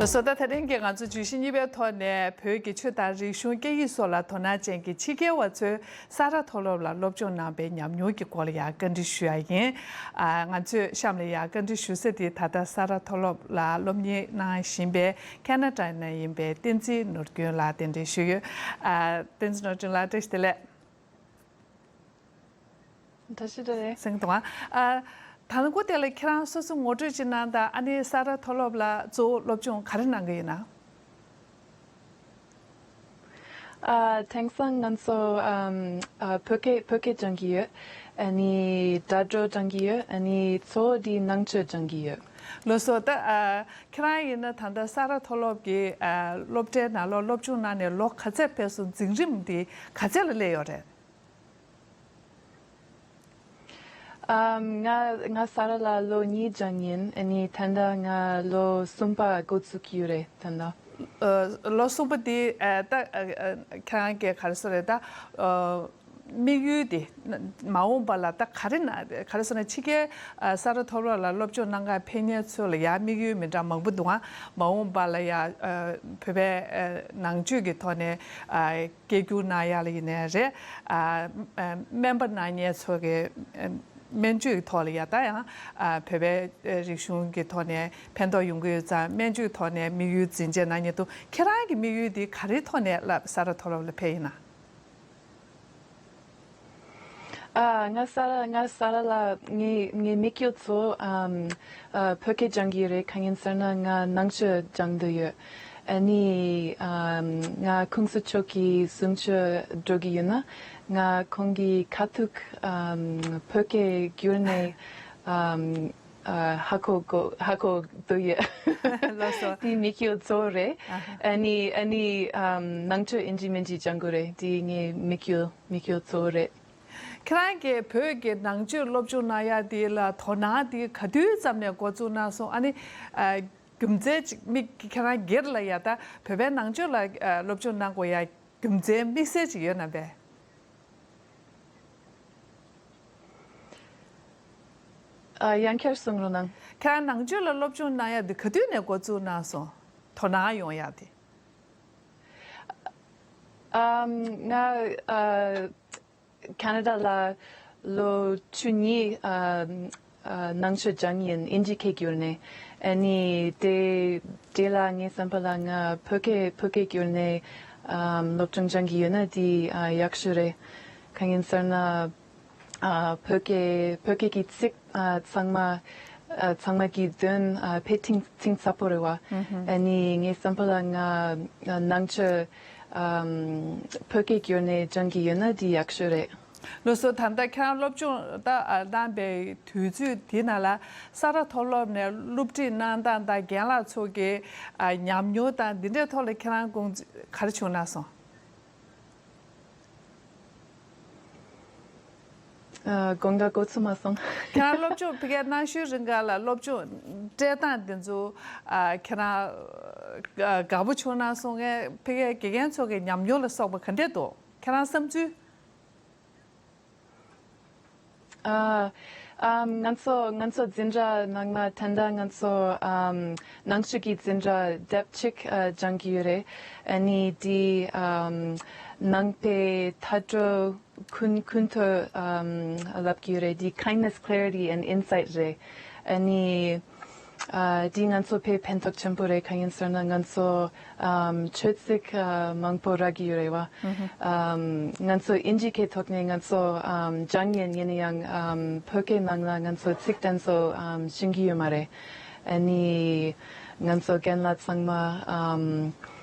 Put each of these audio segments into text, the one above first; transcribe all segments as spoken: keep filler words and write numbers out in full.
ལགས་སོ། ད་ད་རིང་གི་ང་ཚོ་བརྗོད་གཞི་གཉིས་པའི་ཐོག་ནས་བོད་ཀྱི་ཆོས་དང་རིག་གཞུང་སྐད་ཡིག་སོགས་ལ་དོ་སྣང་ཅན་གྱི་ཕྱི་རྒྱལ་བ་ཚོས་ས་རཱ་མཐོ་སློབ་ལ་སློབ་སྦྱོང་གནང་པའི་ཉམས་མྱོང་གི་སྐོར་ལ་ཡང་བཀའ་འདྲི་ཞུ་ཡ་ཡིན། ཨ། ང་ཚོས་གཤམ་ལ་ཡང་བཀའ་འདྲི་ཞུ་ས་དེ་ད་ལྟ་ས་རཱ་མཐོ་སློབ་ལ་སློབ་གཉེར་གནང་བཞིན་པའི་ཁ་ན་ཌ་ནས་ཡིན་པའི་བསྟན་འཛིན་ནོར་སྐྱོན་ལགས་གདན་འདྲེན་ཞུས་ཡོད། ཨ། བསྟན་འཛིན་ནོར་སྐྱོན་ལགས་བཀྲ་ཤིས་བདེ་ལེགས། བཀྲ་ཤིས་བདེ་ལེགས། གསན་གྱི་འདུག་ཨ། ཨ། ད་ལྟ་འགོ་དེ་ལ་ཁྱེད་རང་སོ་སོ་ངོ་སྤྲོད་ཅིག་གནང་དང་། ཨ་ནི་ས་རཱ་མཐོ་སློབ་ལ་གཙོ་བོ་སློབ་སྦྱོང་ག་རེ་གནང་གི་ཡོད་ན། ཨ། དེང་སང་ང་ཚོ་ཨམ། ཨ། བོད་སྐད་བོད་སྐད་སྦྱང་གི་ཡོད། ཨ་ནི་སྒྲ་སྒྲོག་སྦྱང་གི་ཡོད། ཨ་ནི་གཙོ་བོ་དེ་ནང་ཆོས་སྦྱང་གི་ཡོད། ལགས་སོ། ད་ཨ། ཁྱེད་རང་ཡིན་ན་ད་ལྟ་ས་རཱ་མཐོ་སློབ་ཀྱི་ཨ། སློབ་གྲྭའི་ནང་ལོགས་སློབ་སྦྱོང་གནང་ནས་ལོ་ག་ཚད་ཕེབས་སོང་། འཛིན་རིམ་དེ་ག་ཚད་ལ་སླེབས་ཡོད་རེད། ཨམ། ང་ང་ས་རཱ་ལ་ལོ་གཉིས་སྦྱངས་ཡིན། ཨ་ནི་ད་ལྟ་ང་ལོ་གསུམ་པ་འགོ་བཙུགས་ཀྱི་ཡོད་རེད་ད་ལྟ། ཨ། ལོ་གསུམ་པ་འདི། ཨ། ད་ཨ། ཨ། ཁྱེད་རང་གིས་ག་རེ་ཟེར་རེད་ད། ཨ། དམིགས་ཡུལ་དེ་མ་འོངས་པ་ལ་ད་ག་རེ་ན་ག་རེ་ཟེར་ན། ཕྱི་རྒྱལ་ས་རཱ་མཐོ་སློབ་ལ་སློབ་སྦྱོང་གནང་གར་ཕེབས་མཁན་ཚོ་ལ་ཡང་དམིགས་ཡུལ་མི་འདྲ་མང་པོ་འདུག་ཨ། མ་འོངས་པ་ལ་ཡང་བོད་པའི་ནང་ཆོས་ཀྱི་ཐོག་ནས། ཨ། སྐད་སྒྱུར་གནང་ཡ་ལ་ཡིན་ནའི་རེད། ཨ། སྨན་པ་གནང་མཁན་ཚོ་གི་སྨན་བཅོས་ཀྱི་ཐོག་ལ་ཡ་ད་ཡང་བོད་པའི་རིག་གཞུང་གི་ཐོག་ནས་ཕན་ཐོགས་ཡོང་གི་ཡོད་ཙང་། སྨན་བཅོས་ཐོག་ནས་དམིགས་ཡུལ་འཛིན་བྱས་གནང་མཁན་འདུག་ཁྱེད་རང་གི་དམིགས་ཡུལ་འདི་ག་རེའི་ཐོག་ནས་ལ་ས་རཱ་མཐོ་སློབ་ལ་ཕེབས་ཡིན་ན། ཨ། ང་ས་རཱ་ང་ས་རཱ་ལ་ངའི་ངའི་དམིགས་ཡུལ་གཙོ་བོ་ཨམ། ཨ། བོད་སྐད་སྦྱང་གི་རེད། གང་ཡིན་ཟེར་ན་ང་ནང་ཆོས་སྦྱང་འདོད་ཡོད། ཨ་ནི་ཨམ། ང་ཁུང་སུ་མཆོག་གི་གསུང་ཆོས་འགྲོ་གི་ཡོད་ན། ང་ཁོང་གི་ཁ་ཐུག་ཨམ། བོད་སྐད་བསྒྱུར་ནས་ཨམ། ཨ། ཧ་གོ་གོ་ཧ་གོ་འདོད་ཡོད། ལགས་སོ། དེ་དམིགས་ཡུལ་གཙོ་བོ་རེད། ཨ་ནི་ཨ་ནི་ཨམ། ནང་ཆོས་ཨིན་ཇི་མན་ཇི་སྦྱང་དགོས་རེད། དེ་ངའི་དམིགས་ཡུལ་དམིགས་ཡུལ་གཙོ་བོ་རེད། ཁྱེད་རང་གིས་བོད་ཀྱི་ནང་ཆོས་སློབ་སྦྱོང་གནང་ཡ་དེ་ལ་དོ་སྣང་དེ་ག་དུས་ཙམ་ནས་འགོ་བཙུགས་གནང་སོང་། ཨ་ནི་ཨ། རྒྱུ་མཚན་ཅིག་མིག་ཁྱེད་རང་སྒེར་ལ་ཡ་ད་བོད་པའི་ནང་ཆོས་ལ་ཨ། སློབ་སྦྱོང་གནང་དགོས་ཡ་རྒྱུ་མཚན་དམིགས་བསལ་ཅིག་ཡོད་ན་པས། ཨ། ཡང་བསྐྱར་གསུང་རོགས་གནང་། ཁྱེད་རང་ནང་ཆོས་ལ་སློབ་སྦྱོང་གནང་ཡ་དེ་ག་དུས་ནས་འགོ་བཙུགས་གནང་སོང་། དོ་སྣང་ཡོང་ཡ་དེ། ཨམ། ང་ཨ། ཁ་ན་ཌ་ལ་ལོ་བཅུ་གཉིས་ཨ། ཨ། ནང་ཆོས་སྦྱངས་ཡིན། ཨིན་ཇི་སྐད་བསྒྱུར་ནས། ཨ་ནི་དེ་དེ་ལ་ངའི་བསམ་པ་ལ་ང་བོད་སྐད་བོད་སྐད་བསྒྱུར་ནས་ཨམ། སློབ་སྦྱོང་སྦྱང་གི་ཡོད་ན་དེ་ཨ། ཡག་ཤོས་རེད། གང་ཡིན་ཟེར་ན། ཨ། བོད་སྐད་བོད་སྐད་ཀྱི་ཚིག་ཨ། ཚང་མ་ཨ། ཚང་མ་གི་དོན་ཨ། དཔེ་གཏིང་གཏིང་ཟབ་པོ་རེད་བ། ཨ་ནི་ངའི་བསམ་པ་ལ་ང་ནང་ཆོས་ཨམ། བོད་སྐད་བསྒྱུར་ནས་སྦྱང་གི་ཡོད་ན་འདི་ཡག་ཤོས་རེད། ལགས་སོ། ད་ལྟ་ཁྱེད་རང་སློབ་སྦྱོང་ད་གནང་པའི་དུས་ཚོད་དེ་ནང་ལ་ས་རཱ་མཐོ་སློབ་ནས་སློབ་ཁྲིད་གནང་སྟངས་དང་རྒན་ལགས་ཚོ་གི་ཨ། ཉམས་མྱོང་དང་འདི་འདྲའི་ཐོག་ལ་ཁྱེད་རང་དགོངས་ཚུལ་ག་རེ་བྱུང་གནང་སོང་། ཨ། དགོངས་དག་གོ་ཚུལ་མ་སོང་། ཁྱེད་རང་སློབ་སྦྱོང་ཕ་གིར་གནང་ཤུལ་རིང་ག་ལ་སློབ་སྦྱོང་སྤྲད་སྟངས་དེ་ཚོ་ཨ། ཁྱེད་རང་ཨ། དགའ་པོ་བྱུང་གནང་སོང་ངས། ཕ་གིའི་དགེ་རྒན་ཚོ་གི་ཉམས་མྱོང་ལ་སོགས་པ་ག་འདྲས་འདུག་ཁྱེད་རང་བསམ་ཚུལ། ཨ། ཨམ། ང་ཚོ་ང་ཚོ་འཛིན་གྲྭ་ནང་ལ་ད་ལྟ་ང་ཚོ་ཨམ། ནང་ཆོས་ཀྱི་འཛིན་གྲྭ་དེབ་གཅིག་ཨ། སྦྱང་གི་ཡོད་རེད། ཨ་ནི་དེ་ཨམ། ནང་པའི་ཐར་གྲོལ་ཀུན་ཀུན་ཏུ་ཨམ། བསླབ་ཀྱི་ཡོད་རེད། དེ་Kindness, Clarity and Insight རེད། ཨ་ནི་ཨ། དེ་ང་ཚོ་དཔེ་ཕན་ཐོགས་ཆེན་པོ་རེད། གང་ཡིན་ཟེར་ན་ང་ཚོ་ཨམ། ཆོས་ཚིག་ཨ། མང་པོ་རག་གི་ཡོད་རེད་བ། ཨམ། ང་ཚོ་ཨིན་ཇི་སྐད་ཐོག་ནས་ང་ཚོ་ཨམ། སྦྱང་ཡིན། ཡིན་ན་ཡང་ཨམ། བོད་སྐད་ནང་ལ་ང་ཚོ་ཚིག་དེ་ཚོ་ཨམ། ཤེས་ཀྱི་ཡོད་མ་རེད། ཨ་ནི་ང་ཚོ་རྒན་ལགས་ཚང་མ་ཨམ།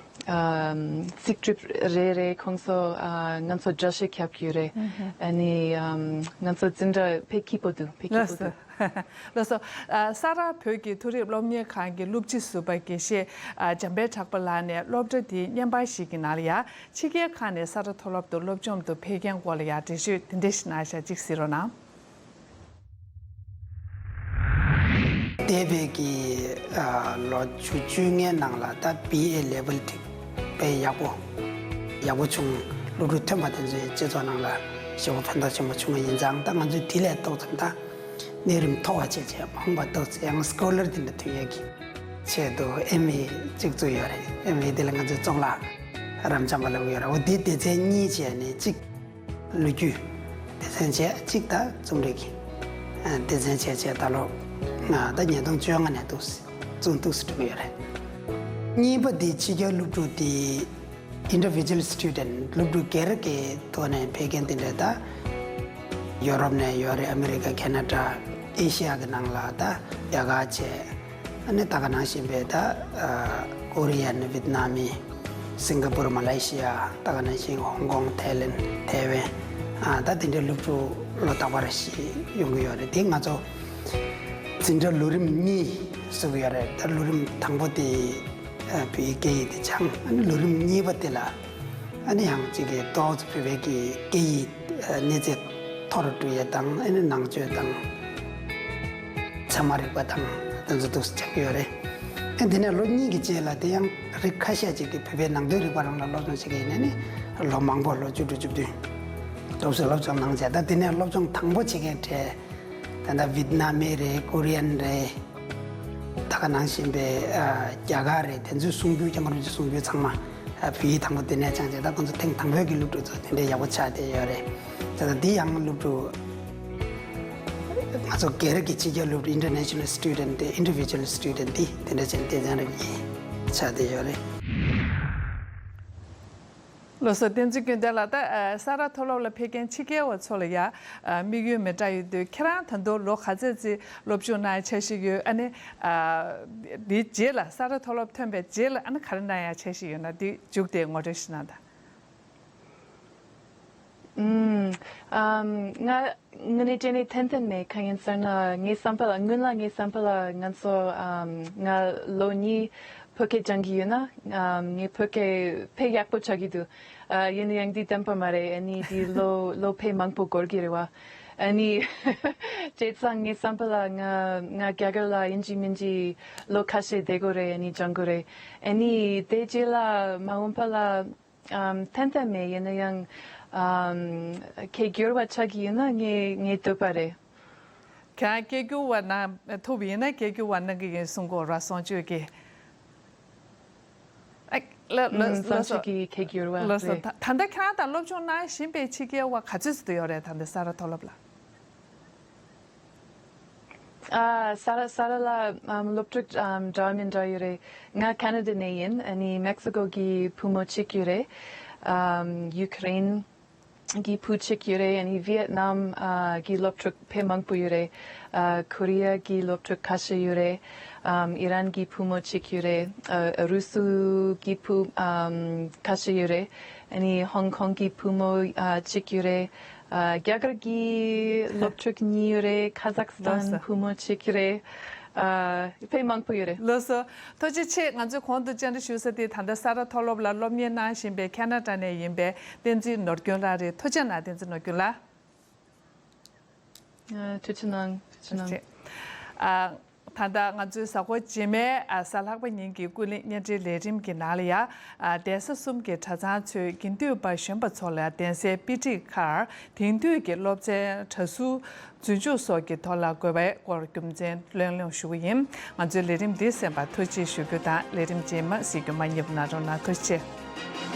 ཨམ། ཚིག་གྲུབ་རེ་རེ་ཁོང་ཚོ་ཨ། ང་ཚོ་འགྲེལ་བཤད་རྒྱབ་ཀྱི་ཡོད་རེད། ཨ་ནི་ཨམ། ང་ཚོ་འཛིན་གྲྭ་དཔེ་སྐྱིད་པོ་འདུག་དཔེ་སྐྱིད་པོ་འདུག་ལགས་སོ། ལགས་སོ། ཨ། ས་རཱ་བོད་ཀྱི་མཐོ་རིམ་སློབ་གཉེར་ཁང་གི་སློབ་སྤྱི་ཟུར་པ་དགེ་བཤེས་ཨ། འཇམ་དཔལ་གྲགས་པ་ལགས་ནས་སློབ་གྲྭ་དེའི་བརྙན་པར་ཞིག་གི་ནང་ལ་ཡང་ཕྱི་རྒྱལ་ཁག་ནས་ས་རཱ་མཐོ་སློབ་ཏུ་སློབ་སྦྱོང་དུ་ཕེབས་མཁན་སྐོར་ལ་ཡང་འགྲེལ་བརྗོད་དེ་འདྲ་ཞིག་གནང་ཤག་ཅིག་གཟིགས་རོགས་གནང་། འདས་པའི་གི་ཨ། ལོ་བཅུ་བཅོ་ལྔའི་ནང་ལ་ད་བི་ཨེ་ལེ་ཝལ་དེ་དཔེ་ཡག་པོ་ཡག་པོ་བྱུང་། སློབ་ཕྲུག་ཐོན་པ་དེ་ཚོའི་སྤྱི་ཚོགས་ནང་ལ་ཞེ་པོ་ཕན་ཐོགས་ཆེན་པོ་བྱུང་བ་ཡིན་ཙང་། ད་ང་ཚོས་དེ་ལས་ཏོག་ཙམ་ད་གནས་རིམ་མཐོ་བ་བྱས་བྱས་མ་འོངས་པ་ཏོག་ཙམ་ཡང་སྐོ་ལར་དེ་འདྲ་ཐོན་ཡས་ཀྱི་ ཆེད་དུ་ཨེམ་ཝི་གཅིག་བཙུགས་ཡོད་རེད། ཨེམ་ཝི་དེ་ལ་ང་ཚོས་གཙུག་ལག་རབ་འབྱམས་པ་ལབ་ཡོད་རེད། འོ་དེ་སྡེ་ཚན་གཉིས་བྱས་ནས་གཅིག་ལོ་རྒྱུས་སྡེ་ཚན་བྱས། གཅིག་ད་རྩོམ་རིག་གི་སྡེ་ཚན་བྱས་བྱས་ད་ལོ་ད་ཉིས་སྟོང་བཅོ་ལྔ་ནས་འདུག་བཙུགས་འདུག་སེ་འགྲོ་གི་ཡོད་རེད། གཉིས་པ་དེ་ཕྱི་རྒྱལ་སློབ་ཕྲུག་དེ། Individual student སློབ་ཕྲུག་སྒེར་གྱི་ཐོག་ནས་ཕེབས་མཁན་དེ་འདྲ་ད་ཡོ་རོབ་ནས་ཡོད་རེད། ཨ་མི་རི་ཀ། ཁེ་ན་ཌ། ཨེ་ཤི་ཡ་གི་ནང་ལ་ད་རྒྱ་གར་བྱས། ཨ་ནི་ད་ག་ནང་བཞིན་པའི་ད་ཀོ་རི་ཡན། ཝེད་ནམ་མི། སིང་ག་པུར། མ་ལེ་ཤི་ཡ། ད་ག་ནང་བཞིན་ཧོང་ཀོང་། ཐའི་ལེན། ཐའེ་ཝན། ད་དེ་འདྲའི་སློབ་ཕྲུག་ལོ་རྟག་པར་ཞིག་ཡོང་གི་ཡོད་རེད། དེ་ང་ཚོ་འཛིན་གྲྭ་ལོ་རིམ་གཉིས་བཟོ་གི་ཡོད་རེད། ད་ལོ་རིམ་དང་པོ་དེ་བོད་ཡིག་སྐད་ཡིག་དེ་སྦྱངས། ཨ་ནི་ལོ་རིམ་གཉིས་པ་དེ་ལ་ཨ་ནི་ཡང་གཅིག་གི་ཏོག་ཙམ་བོད་པའི་གི་སྐད་ཡིག་གནས་ཚད་མཐོ་རུ་འགྲོ་ཡས་དང་། ཨ་ནི་ནང་ཆོས་དང་ཚད་མ་རིག་པ་དང་དེ་ཚོ་འདུག་སེ་སྦྱང་གི་ཡོད་རེད། ཨ་དེ་ནས་ལོ་གཉིས་ཀྱི་རྗེས་ལ་དེ་ཡང་རིགས་ཁ་ཤས་ཅིག་གིས་བོད་པའི་ནང་དོན་རིག་པ་རང་ལ་སློབ་སྦྱོང་བྱེད་ཀྱི་ཡིན་ནའི་ནི་ལོ་མང་པོ་ལོ་བཅུ་དྲུག་བཅུ་བདུན་འདུག་སེ་སློབ་སྦྱོང་གནང་བྱས། ད་དེ་ནས་སློབ་སྦྱོང་དང་པོ་བྱེད་མཁན་གྲས། ད་ལྟ་ཝེད་ནམ་མི་རེད། ཀོ་རི་ཡན་རེད། ད་ག་ནང་བཞིན་པའི་རྒྱ་གར་རེད། དེ་ཚོའི་གསུང་སྒྱུར། སྐྱབས་མགོན་རིན་པོ་ཆེའི་གསུང་སྒྱུར་ཚང་མ་བོད་ཡིག་དང་པོ་དེ་ནས་སྦྱངས་བྱས། ད་ཁོང་ཚོ་ཐེངས་དང་པོའི་གི་སློབ་ཕྲུག་ཚོ་དེ་འདྲའི་ཡག་པོ་ཆགས་བསྡད་ཡོད་རེད། ད་ལྟ་འདི་ཡང་སློབ་ཕྲུག་ང་ཚོ་སྒེར་གྱི་ཕྱི་རྒྱལ་སློབ་ཕྲུག International student དེ། Individual student དེ་དེ་འདྲ་བྱས་ནས་སྡེ་ཚན་རེ་གཉིས་ཆགས་བསྡད་ཡོད་རེད། ལགས་སོ། བསྟན་འཛིན་ཀུན་ལྡན་ལགས། ད་ཨ་ས་རཱ་མཐོ་སློབ་ལ་ཕེབས་མཁན་ཕྱི་རྒྱལ་བ་ཚོ་ལ་ཡ་ཨ་དམིགས་ཡུལ་མི་འདྲ་ཡོད་དུས། ཁྱེད་རང་ད་དུང་ལོ་ག་ཚོད་ཅིག་སློབ་སྦྱོང་གནང་ཡ་འཆར་གཞི་ཡོད། ཨ་ནི་ཨ་དེའི་རྗེས་ལ་ས་རཱ་མཐོ་སློབ་ཐོན་པའི་རྗེས་ལ་ཨ་ནི་ག་རེ་གནང་ཡ་འཆར་གཞི་ཡོད་ན་དེ་མཇུག་དེ་ངོ་སྤྲོད་ཞིག་གནང་དང་། ཨུམ། ཨམ། ང་དངོས་གནས་དྲང་གནས་ཏན་ཏན་མེད། གང་ཡིན་ཟེར་ན་ངའི་བསམ་པ་ལ། སྔོན་ལ་ངའི་བསམ་པ་ལ་ང་ཚོ་ཨམ། ང་ལོ་གཉིས་བོད་སྐད་སྦྱང་གི་ཡོད་ན་ཨམ། ངའི་བོད་སྐད་དཔེ་ཡག་པོ་ཆགས་ཀྱི་འདུག་ཨ། ཡིན་ན་ཡང་འདི་བདེན་པ་མ་རེད། ཨ་ནི་འདི་ལོ་ལོ་དཔེ་མང་པོ་འགོར་གྱི་རེད་བ། ཨ་ནི་བྱས་ཙང་ངའི་བསམ་པ་ལ་ང་ང་རྒྱ་གར་ལ་ཡིན་གཅིག་མིན་གཅིག་ལོ་ཁ་ཤས་བསྡད་དགོས་རེད། ཨ་ནི་སྦྱང་དགོས་རེད། ཨ་ནི་དེ་རྗེས་ལ་མ་འོངས་པ་ལ། ཨམ། ཏན་ཏན་མེད། ཡིན་ན་ཡང་ཨམ། སྐད་སྒྱུར་བ་ཆགས་ཀྱི་ཡིན་ན་ངའི་ངའི་འདོད་པ་རེད། ཁྱེད་རང་སྐད་སྒྱུར་བ་གནང་ཐུབ་པ་ཡིན་ན་སྐད་སྒྱུར་བ་གནང་གི་ཡིན་གསུང་གི་ཡོད་རེད་བསམ་བྱུང་གི། ཨ། ལགས་ལགས་ཨམ། བསམ་ལགས་སོ། བྱུང་གི་སྐད་སྒྱུར་བ་ལགས་སོ། རེད། ད་ད་ལྟ་ཁྱེད་རང་དང་སློབ་སྦྱོང་གནང་བཞིན་པའི་ཕྱི་རྒྱལ་བ་ག་ཚོད་ཙམ་ཡོད་རེད། ད་ལྟ་ས་རཱ་མཐོ་སློབ་ལ། ཨ། ས་རཱ་ས་རཱ་ལ་ཨམ། སློབ་ཕྲུག་ཨམ། འདྲ་མི་འདྲ་ཡོད་རེད། ང་ཁེ་ན་ཌ་ནས་ཡིན། ཨ་ནི་མེག་སི་ཀོ་གི་བུ་མོ་གཅིག་ཡོད་རེད། ཨམ། ཡུ་ཀེ་རེན་གི་བུ་གཅིག་ཡོད་རེད། ཨ་ནི་ཝི་ཡེད་ནམ་ཨ། གི་སློབ་ཕྲུག་དཔེ་མང་པོ་ཡོད་རེད། ཨ། ཁོ་རི་ཡ་གི་སློབ་ཕྲུག་ཁ་ཤས་ཡོད་རེད། ཨམ། ཨི་རན་གྱི་བུ་མོ་གཅིག་ཡོད་རེད། ཨ། རུ་སུ་གི་བུ་ཨམ། ཁ་ཤས་ཡོད་རེད། ཨ་ནི་ཧོང་ཀོང་གི་བུ་མོ་ཨ། གཅིག་ཡོད་རེད། ཨ། རྒྱ་གར་གྱི་སློབ་ཕྲུག་གཉིས་ཡོད་རེད། ཁ་ཟག་སི་ཐན་ལགས་སོ། བུ་མོ་གཅིག་ཡོད་རེད། ཨ། དཔེ་མང་པོ་ཡོད་རེད། ལགས་སོ། ཐུགས་རྗེ་ཆེ། ང་ཚོས་གོང་དུ་བཅར་འདྲི་ཞུ་ས་དེ་ད་ལྟ་ས་རཱ་མཐོ་སློབ་ལ་སློབ་གཉེར་གནང་བཞིན་པའི་ཁེ་ན་ཌ་ནས་ཡིན་པའི་བསྟན་འཛིན་ནོར་སྐྱོན་ལགས་རེད། ཐུགས་རྗེ་གནང་། བསྟན་འཛིན་ནོར་སྐྱོན་ལགས། ཨ། ཐུགས་རྗེ་གནང་། ཐུགས་རྗེ་གནང་། ཨ། ད་ལྟ་ང་ཚོའི་གཟའ་འཁོར་རྗེས་མའི་ཨ། གཟའ་ལྷག་པ་ཉིན་གྱི་ཀུན་གླེང་བརྙན་འཕྲིན་ལས་རིམ་གྱི་ནང་ལ་ཡ། ཨ། གདན་ས་གསུམ་གྱི་གྲྭ་ཚང་ཚོས་དགེ་འདུན་པ་གཞོན་པ་ཚོ་ལ་གདན་སའི་དཔེ་ཁྲིད་ཁར་དེང་དུས་ཀྱི་སློབ་ཚན་གྲྭ་ཟུར་རྫུན་སྦྱོང་སོགས་ཀྱི་ཐོག་ལ་དགོས་པའི་སྐོར་རྒྱུ་མཚན་གླེང་སློང་ཞུ་གི་ཡིན། ང་ཚོའི་ལས་རིམ་འདི་གསན་པར་ཐུགས་རྗེ་ཞུ་རྒྱུ་དང་། ལས་རིམ་རྗེས་མ་གཟིགས་རྒྱུ་མ་བསྙེལ་བ་གནང་རོགས་གནང་། ཐུགས་རྗེ་ཆེ།